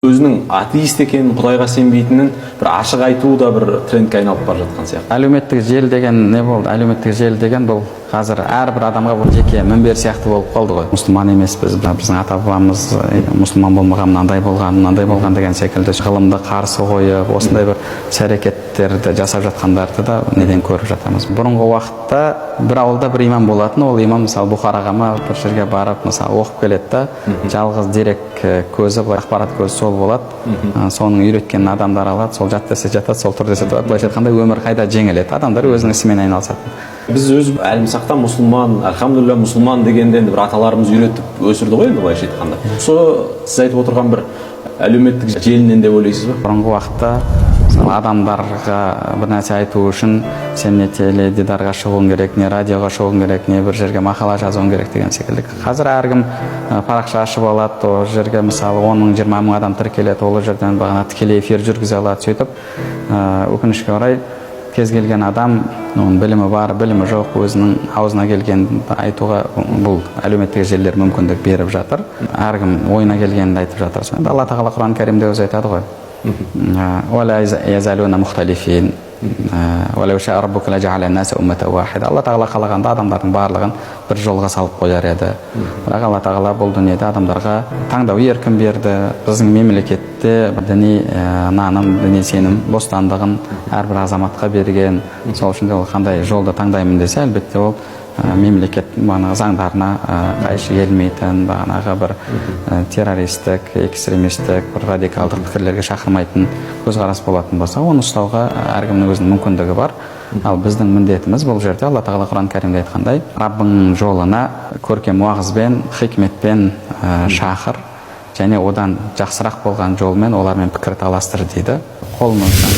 Өзінің атеист екенін, құдайға сенбейтінін бір ашық айтуы да бір трендке айналып бара жатқан сияқты. Әлеуметтік желі деген не болды? Әлеуметтік желі деген бұл қазір әрбір адамға бұл жеке мінбер сияқты болып қалды ғой. Мұсылман емеспіз, біздің ата бабамыз мұсылман болмаған, мынандай болған, мынандай болған деген секілді ғылымды қарсы қойып, осындай бір іс әрекеттерді жасап жатқандарды да неден көріп жатамыз. Бұрынғы уақытта бір ауылда бір имам болатын. Ол имам, мысалы, Бұхараға ма, бір жерге барып, мысалы, оқып келеді да, жалғыз дерек көзі, былай, ақпарат көзі сол болады. Соның үйреткенін адамдар алады. Сол жат десе жатады, сол тұр десе тұрады. Былайша айтқанда, өмір қайда жеңіл еді, адамдар өзінің ісімен айналысатын. Біз өз әлімсақтан мұсылман, альхамдулилля, мұсылман дегенде енді бір аталарымыз үйретіп өсірді ғой. Енді былайша айтқанда, сол сіз айтып отырған бір әлеуметтік желінен деп ойлайсыз ба? Бұрынғы уақытта, мысалы, адамдарға бір нәрсе айту үшін сен не теледидарға шығуың керек, не радиоға шығуың керек, не бір жерге мақала жазуың керек деген секілді. Қазір әркім парақша ашып алады, ол жерге, мысалы, 10 мың, 20 мың адам тіркеледі, ол жерден бағана тікелей эфир жүргізе алады. Сөйтіп, өкінішке орай, кез келген адам, оның білімі бар, білімі жоқ, өзінің аузына келгенді айтуға бұл әлеуметтік желілер мүмкіндік беріп жатыр. Әркім ойына келгенді айтып жатыр. Енді Алла Тағала Құран Кәрімде өзі айтады ғой: «Уәлә язалуна мухталифин, уәләу шаа раббука ләжа'аля ан-наса умматан уахида». Алла Тағала қалағанда адамдардың барлығын бір жолға салып қояр еді, бірақ Алла Тағала бұл дүниеде адамдарға таңдау еркін берді. Біздің мемлекетте діни наным, діни сенім бостандығын әрбір азаматқа берген. Сол үшін де ол қандай жолды таңдаймын десе, әлбетте, ол мемлекет бағанағы заңдарына қайшы келмейтін, бағанағы бір террористік, экстремистік, бір радикалдық пікірлерге шақырмайтын көзқарас болатын болса, оны ұстауға әркімнің өзінің мүмкіндігі бар. Ал біздің міндетіміз бұл жерде, Алла Тағала Құран Кәрімде айтқандай, Раббыңның жолына көркем уағызбен, хикметпен шақыр және одан жақсырақ болған жолмен олармен пікір таластыр дейді. Қолымыздан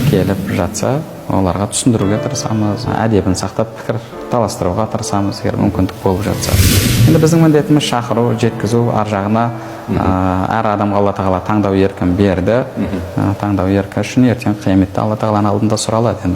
келіп жатса, оларға түсіндіруге тырысамыз, әдебін сақтап пікір таластыруға тырысамыз, егер мүмкіндік болып жатса. Енді біздің міндетіміз шақыру, жеткізу. Ар жағына әр адамға Алла Тағала таңдау еркін берді. Таңдау еркі үшін ертең қияметте Алла Тағаланың алдында сұралады енді.